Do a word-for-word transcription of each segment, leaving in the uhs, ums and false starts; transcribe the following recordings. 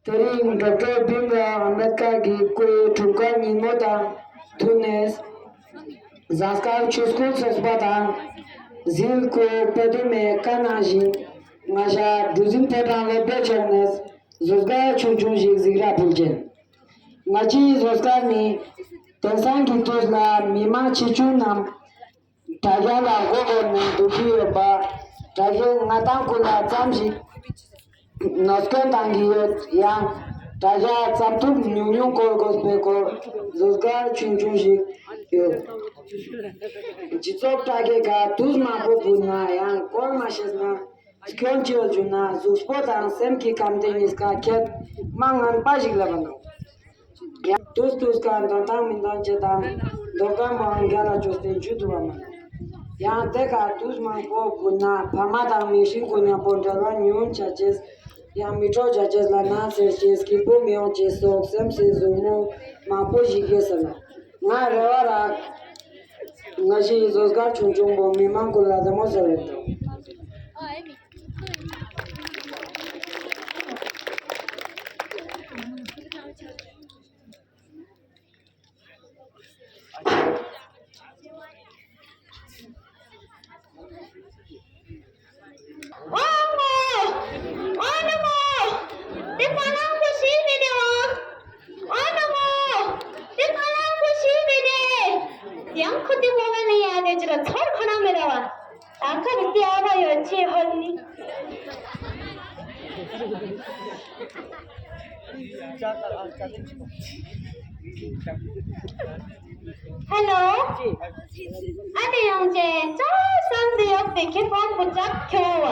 དེ་རིང་ཌོག་ཊར་བྷིམ་རའོ་ཨམ་བེད་ཀར་གྱི་སྐུའི་འཁྲུངས་སྐར་ཉིན་མོ་དང་བསྟུན་ནས། ཟངས་དཀར་ཆོས་སྐུལ་ཚོགས་པ་དང་། ཟིལ་གོས་དཔལ་སྡོམ་མའི་བཀའ་གནང་བཞིན། ང་ཞ་གྲུ་གཟིངས་ཕོ་བྲང་སློབ་གྲྭའི་ཕྱོགས་ནས་བཟོ་ལྟ་ཆུང་ཆུང་ཞིག་གཟིགས་ར་ཕུལ་ཅན། ང་ཅིའི་བཟོ་ལྟ་ནི། དེང་སང་གི་དུས་ལ་མི་མང་ཆེ་ཆུང་རྣམས། དྲ་རྒྱ་ལ་མགོ་སྒུར་ནས་འདུག་གི་ཡོད་པ། དྲ་རྒྱའི་ང་ཏང་ཀུན་ལ་ཙམ་ཞིག་ནོར་སྐྱོན་བཏང་གི་ཡོད་ཡང་། དྲ་རྒྱ་ཙམ་ཐུབ་ཉུང་ཉུང་སྐོར་དགོས་པའི་སྐོར་བཟོ་ལྟ་ཆུང་ཆུང་ཞིག་ཡོད། སྤྱི་ཚོགས་དྲ་རྒྱའི་ཁ་དུས་མང་པོ་བུད་ན་ཡང་སྐོར་མ་ཤེས་ན། སྐྱོན་བརྗོད་བྱུང་ན་གཟུགས་པོ་དང་སེམས་ཀྱི་ཁམས་དེ་གཉིས་ཀ་ཁྱད་མ་ངན་པ་ཞིག་ལབ་པ་ནོ། ཡང་དུས་དུས་ཀ་འདོན་སྟངས་མི་འདོན་ཅེས་དང་འདོན་སྟངས་མང་རྒྱ་ལ་བཅོས་ཏེ་འཇུ་ཐུབ་པ་མ་ནོ། ཡང་དེ་ཀ་དུས་མང་པོ་བུད་ན་ཕ་མ་དང་མིང་སྲིང་ཀུན་མཉམ་པོ་འབྲེལ་བ་ཉུང་བྱ་ཅེས། ཡང་མི་སྤྲོ་བྱ་ཅེས་ལ་ན་ཟེར་ཅེས་སྐྱིད་པོ་མི་ཡོང་ཅེས་སོགས་སེམས་སི་ཟུར་མོ་མང་པོ་ཞིག་ཡོད་ཟེར་ན། ང་རེ་བ་རག་ང་ཞིག་བཟོ་སྐར་ཆུང་ཆུང་པོ་མི་མང་ཀུན་ལ་བདེ་མོ་བཟོ་རེད་འདུག་ཨོ་མོ། ཨོ་ནུ་མོ། དེ་ཕ་ལང་པོ་ཤི་མི་དེ་བ། ཨོ་ནུ་མོ། དེ་ཕ་ལང་པོ་ཤི་མི་དེ། ཡང་ཁུ་དེ་མོ་བ་ནི་ཡ་དེ་ཅི་ར་ཚོར་ཁོ་ན་མི་ར་བ། ད་ཁ་རི་ཏི་ཨ་བ་ཡོད་ཆེ་ཧོལ་ནི། ཧེ་ལོ། ཨ་དེ་ཡོང་ཅེ་ཅོ་སང་དེ་ཡོག་པེ་ཁེ་ཕོང་པུ་ཅག་ཁྱོ་བ།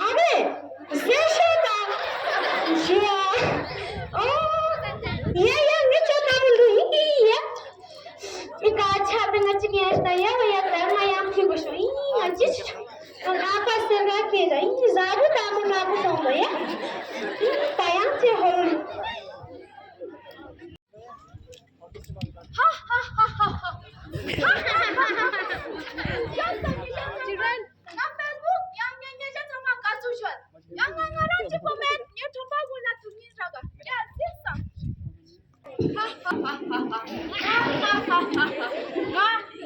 ཨ་མེ། སེ་ཤོ་ད། ཞུ་ཨ། ཨོ། ཡ་ཡ་ངི་ཅོ་ད་མུ་ལུ་ཡི་ཡ། ཨི་ཀ་ཆ་པེ་ང་ཅི་ངེ་ད་ཡ་བ་ཡ་ད་ང་ཡང་ཁི་གོ་ཤོ་ཨི་ང་ཅི་ཆ། ང་པ་སེ་ར་ཁེ་ད་ཨི་ཟ་བུ་ད་མུ་ན་བུ་སོང་ལོ་ཡ། ད་ཡང་ཅེ་ཧོ་ལུ། ཧ་ཧ་ཧ་ཧ་ཧ། ཧ་ཧ་ཧ་ཧ་ཧ། ཡང་ད་ཡང་ད་ཡང་ད། ང་ཕེ་སི་བུག་ཡང་ཉེ་ཉེ་ཤ་ཚང་མ་དགའ་བསུ་ཞུ། ཡང་ང་ང་རང་གཅིག་པོ་མེད། ངའི་གྲོགས་པོ་ཀུན་ལ་ཐུགས་ཉིད་རག་ག་ཡ་གཟིགས་སམ། ཧ་ཧ་ཧ་ཧ། ང་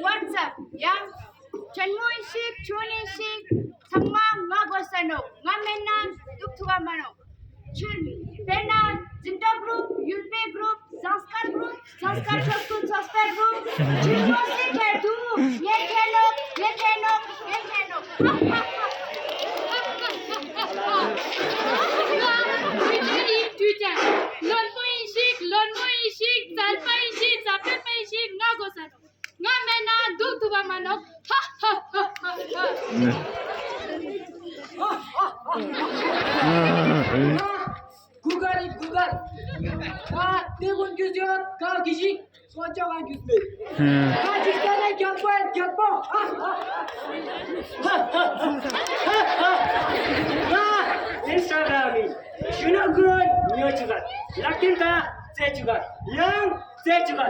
ཝ་ཊི་སི་ཨེབ་ཡང་ཆེན་མོ་ཡིན་ཞིག་ཆུང་ཡིན་ཞིག་ཚང་མ་ང་དགོས་ས་ནོ། ང་མེད་ན་འདུག་ཐུབ་པ་མ་ནོ། ཆུན། དཔེར་ན་འཛིན་གྲྭ་གུ་རུབ། ཡུལ་པའི་གུ་རུབ། ཟངས་དཀར་གུ་རུབ། ཟངས་དཀར་ཆོས་སྐུལ་ཚོགས་པའི་གུ་རུབ། ཆུན་མོ་སེ་ཁྱེར་དུ། ངས་ཁྱེར་ནོག་ངས་ཁྱེར་ནོག་ངས་ཁྱེར་ནོག་བློན་པོ་ཡིན་ཞིག་བློན་པོ་ཡིན་ཞིག་རྩལ་པ་ཡིན་ཞིག་རྩལ་སྤྲུགས་པ་ཡིན་ཞིག་ང་དགོས་ས་ནོ། ང་མེད་ན་འདུག་ཐུབ་པ་མ་ནོག་ཧ་ཧ་ཧ་ཧ་ཧ། གུ་གར་ཡིན་གུ་གར། ད་དེ་ཀུན་རྒྱུས་ཡོད་ག་གི་ཞིག་སོ་ཅོག་ག་རྒྱུས་མེད། ད་ཅིག་ལྟ་ན་རྒྱག་པ་རྒྱག་པ། ཧ་ཧ་ཧ་ཧ། ད་ཨིན་སི་ཊ་གྷ་རམ་ཡིན་ཞུ་ན་ཀུན་ཉོ་ཅུ་ག་ལག་ཁྱེར་ད་རྩེ་ཅུ་ག་ཡང་། རྩེ་ཅུ་ག་ཧ།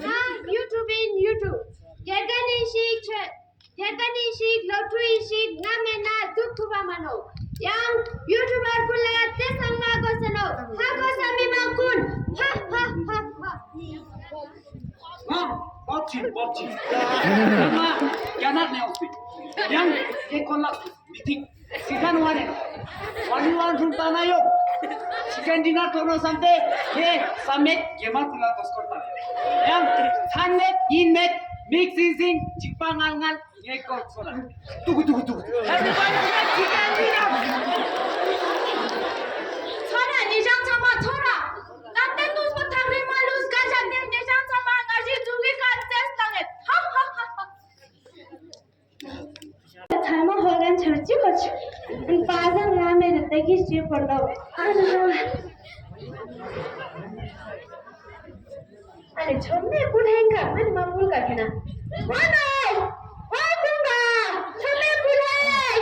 ང་ཡུ་ཊུབ་ཡིན་ཡུ་ཊུབ། དགེ་རྒན་ཡིན་ཞིག་ཆོས། དགེ་རྒན་ཡིན་ཞིག་སློབ་ཕྲུག་ཡིན་ཞིག་ང་མེད་ན་འདུག་ཐུབ་པ་མ་ནོག་ཡང་ཡུ་ཊུབ་པར་ཀུན་ལ་དེ་ཚང་མ་དགོས་ས་ནོག་ཧ་གོ་ས་མི་མང་ཀུན། ཧ་ཧ་ཧ་ཧ། ང་པབ་ཅི་པབ་ཅི། ང་རྒྱ་ནག་ནས་ཡོང་སི། ཡང་དེ་ཀོ་ལགས་མི་ཐིག་སི་ཁན་ཝ་ནེ། ཝ་ནི་ཝ་ཁྲུན་པ་ན་ཡོད། ཅི་ཁན་ཌི་ནར་ཐོག་ནོ་བསམ་སྟེ། ཧེ་བསམ་མེད་རྒྱལ་མ་ཀུན་ལ་དོ་སྐོར་བཏང་ཡོད། ཡང་ཚན་མེད་ཡིན་མེད་མིག་ཟིང་ཟིང་འཇིགས་པ་ངལ་ངལ་ངའི་སྐོར་ཚོ་ལ། ཏུ་གུ་ཏུ་གུ་ཏུ་གུ་ཏུ། ཚོ་ར་ཉེ་ཞང་ཚང་མ་ཚོ་ར། ད་ལྟའི་དུས་སུ་ཐག་རིང་མ་ལུས་སྐད་ཆ་དེ་ཉེ་ཞང་ཚང་མ་ང་ཞིག་འཛུགས་གི་ག་རྩེས་བཏང་ངེད། ཧ་ཧ་ཧ་ཧ། ཚང་མ་ཧོ་གན་ཆུ་ཅི་ཧོ་ཆུ། པ་ཟང་ང་མེད་དེ་གི་ཞེ་པོ་ལོ། ཨ་ནི་ཆོ་མེ་ཀུ་ལྷན་ག་མེད་མ་ཀུལ་ག་ཁེ་ན། ཝ་ནོ། ཝ་ཀུན་ག་ཆོ་མེ་ཀུ་ལྷན།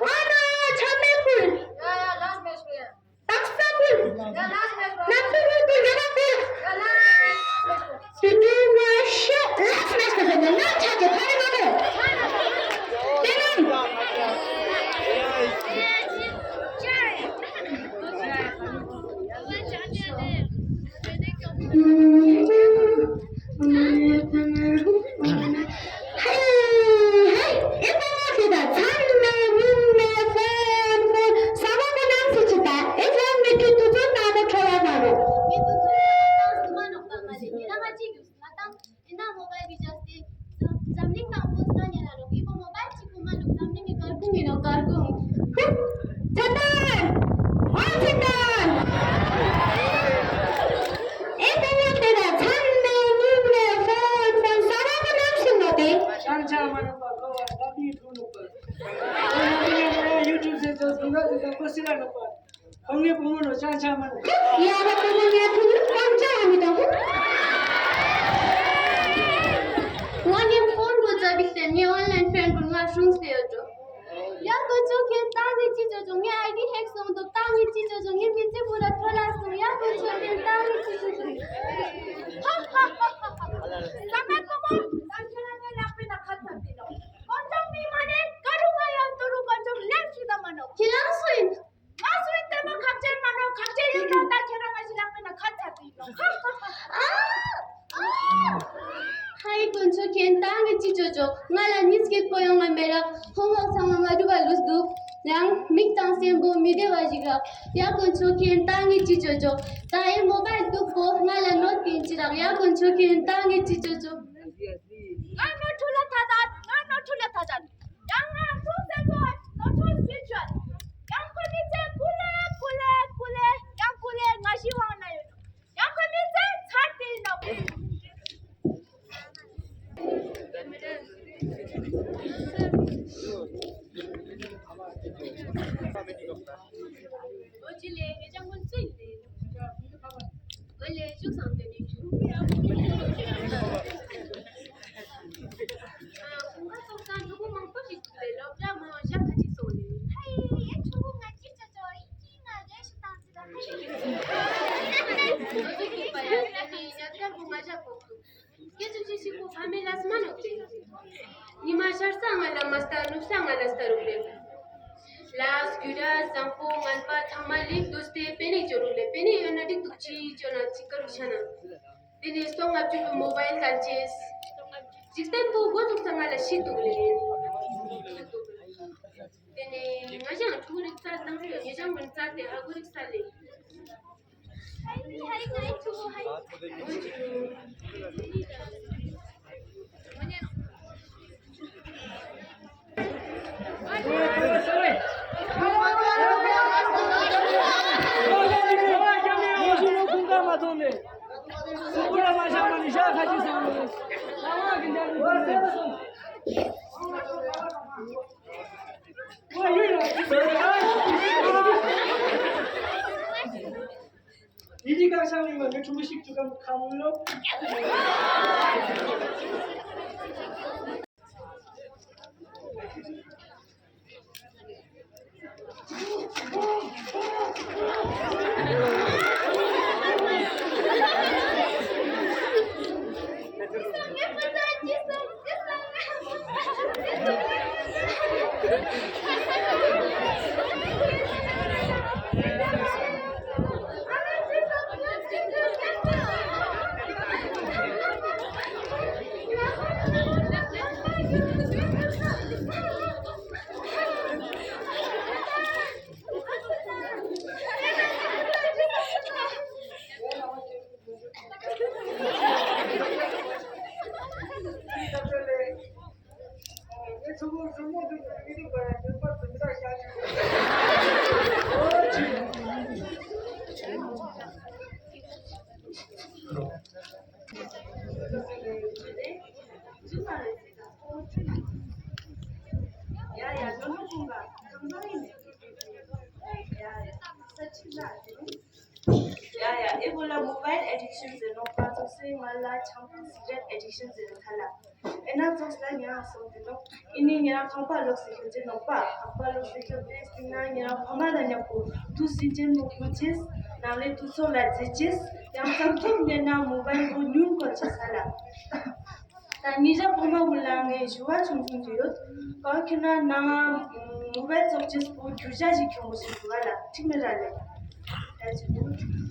ཝ་ནོ་ཆོ་མེ་ཀུལ། དག་ས་ཀུན། ནམ་དུ་རུ་ཀུན་ར་བ་ཀུན། དུ་དུ་ང་ཤོ་ལགས་མེད་ཀུན་ན་ཆ་ཅེ་ཕ་རི་མ་ཀུན། དེ་ན་ ཀྲང་ཆ་མ་ནོག་པ་ཁོ་བ་ད་དེའི་ཐུག་ནོག་པ། ཁོ་ཡང་དེ་ནས་ང་ཡང་ཡུ་ཊུབ་ཟེར་ཚོ་སུ་འགའ་ཟེར་ཚོ་ཁོ་སི་ར་ནོག་པ། ཁོ་ངའི་བུ་མོ་ནོ་ཀྲང་ཆ་མ་ནོག་ཡ་ཧ་ཁོ་མོ་ངའི་ཐུག་ཡུ་ཀྲང་ཆ་ཡ་མི་དང་ཁོ། ང་ནི་ཕོན་གོ་ཙ་བིག་སྟེ་ངའི་ཨོན་ལན་ཕྲན་གོ་ང་སྲུང་སྟེ་ཡོད་འགྲོ། ཡ་གོ་ཆོ་ཁྱེད་ཏང་ངེ་ཅི་ཅོ་ཅོ། ངའི་ཨའི་ཌི་ཧེག་སོང་འདུག་ཏང་ངེ་ཅི་ཅོ་ཅོ། ངའི་མི་ཚེ་བུ་ར་ཐོ་ལ་སོང་། ཡ་གོ་ཆོ་ཁྱེད་ཏང་ངེ་ཅི་ཅོ་ཅོ། ཧ་ཧ་ཧ་ཧ་ཧ། ས་མ་ཀོ་མོ། ཏང་ཁྱེད་རང་ངའི་ལག་པའི་ནང་ཁ་ཚ་དེ་ནོ། ཀོན་ཌོམ་མི་མ་ནེ་ཀ་རུ་ང་ཡང་ཏུ་རུ་ཀོན་ཌོམ་ལེབ་ཤི་ད་མ་ནོ། ཁྱེད་རང་སུ་ཡིན། ང་སུ་ཡིན་ལྟད་མོ་ཁ་བྱེར་མ་ནོ། ཁ་བྱེར་ཡོད་ནོ་ད་ཁྱེད་རང་ང་ཞི་ལག་པའི་ནང་ཁ་ཚ་དེ་ནོ། ཧ་ཧ་ཧ་ཧ། ཧའི་དཀོན་མཆོག་མཁྱེན། ཏང་ངེ་ཅི་ཅོ་ཅོ། ང་ལ་མི་སྐྱིད་པོ་ཡོང་ང་མེད་ར། ཧོམ་ཝོག་ཚང་མ་མ་འགྲུབ་པ་ལུས་འདུག་ཡང་མིག་དང་སེམས་པོ་མི་བདེ་བ་ཞིག་རག་ཡ་དཀོན་མཆོག་མཁྱེན། ཏང་ངེ་ཅི་ཅོ་ཅོ། ད་ཨེ་མོ་བལ་འདུག་པོ་ང་ལ་ནོར་བསྟན་ཅི་རག་ཡ་དཀོན་མཆོག་མཁྱེན། ཏང་ངེ་ཅི་ཅོ་ཅོ། ང་ནོར་འཁྲུལ་ལ་ཐ་ད། ང་ནོར་འཁྲུལ་ལ་ཐ་ད། ཡང་ང་འཁྲུལ་ཟེར་གོ་ནོར་འཁྲུལ་ཟེར་ཆོད། ཡང་ཁོ་མི་ཚེ་ཀུ་ལེ་ཀུ་ལེ་ཀུ་ལེ། ཡང་ཀུ་ལེ་ང་ཤི་བང་ན་ཡོད། ཡང་ཁོ་མི་ཚེ་ཚར་ཏེ་ནོག་ཨོ་ཅི་ལེ་ངེ་ཅང་ཀུན་ཚུན་ལེ། ཨོ་ལེ་བཞུགས་སང་དེ་ནི་བཞུགས་ཡ། ཁོང་ཁ་སོང་ཙང་ཕྲུ་གུ་མང་པོ་ཞིག་ལེ་སློབ་གྲྭ་མང་ཞག་ཁ་ཅིག་སོང་ལེ། ཧེ་ཕྲུ་གུ་ང་ཅི་ཅོ་ཅོ་ཨིན་ཅི་ང་རེ་ཞུ་དང་ཅི་དང་། ཨོ་ཅི་ཀི་པ་ཡ་ད་ནི་ཉག་ཀ་བུ་ང་ཞག་ཕོག་ཏུ། སྐད་ཆ་ཅི་ཞིག་གོ་ཕ་མའི་ལ་སྨྲ་ནོག་ལེ། ཉི་མ་ཤར་ས་ང་ལ་མ་ལྟ་ནུབ་ས་ང་ལ་ལྟ་རུག་ལེ། ལགས་རྒྱུ་འདྲ་བཟང་པོ་ངན་པ་ཚང་མ་ལེགས་འདུག་སྟེ་པེ་ནེ་འབྱོར་རུག་ལེ། པེ་ནེ་ཡོད་ན་འགྲིག་འདུག་ཅི་འབྱོར་ན་ཅི་ཀ་རུག་ཤ་ན། དེ་ནས་སྟོང་ལྔ་བཅུ་གི་མོ་བལ་གལ་ཆེས། འཇིག་རྟེན་པོ་འགོ་འཛུགས་ས་ང་ལ་ཤི་འདུག་ལེ། དེ་ནས་ང་ཞང་ཕྲུ་གུ་རིག་རྩལ་དང་ངེ་ཞང་མིན་རྩལ་དེ་ཧ་གོ་རིག་རྩལ་ལེ། ཡིན་གྱི་ཁ་ཤས་ལ་ཡིན་པ་ངའི་ཕྲུ་གུ་ཞིག་ཅུ་ཀམ་ཁམ་ལོ། ཡ་ཡ་ཨེ་བོ་ལ་མོ་བལ་ཨེ་ཌིག་ཤན་ཟེར་ནོ། ཕ་ཚོགས་སེ་ང་ལ་ཆང་ཕུ་སི་ག་རེཊ་ཨེ་ཌིག་ཤན་ཟེར་ནོ་ཁ་ལ། ཨེ་ན་ཙོགས་ལ་ཉ་སོང་དེ་ནོ། ཨི་ནི་ཉ་རང་ཁང་པ་ལོག་སེ་ཤོད་ཅེ་ནོ་པ། ཁང་པ་ལོག་སེ་ཤོད་དེ་སྟིང་ན་ཉ་རང་ཕ་མ་ལ་ཉ་པོ་དུ་སི་ཅེན་མོ་གུ་ཅེས། ནང་ལེ་དུ་ཚོགས་ལ་རྫི་ཅེས། ཡང་ཙམ་ཐུབ་ནས་ན་མོ་བལ་པོ་ཉུང་གོ་ཅེས་ས་ལ། ད་ཉི་ཞག་ཕོ་མ་བུ་ལ་ངས་ཞུ་བ་ཆུང་ཆུང་ཅིག་ཡོད། ག་ཁྱོད་ན་ནང་མོ་བལ་ཙོགས་ཅེས་པོ་རྒྱུ་ཆ་ཞིག་ཁྱོང་གོ་ཞིག་འདུག་ག་ལ་ཁྲིག་མི་ར་ལེ། ད་ཅི་འདུག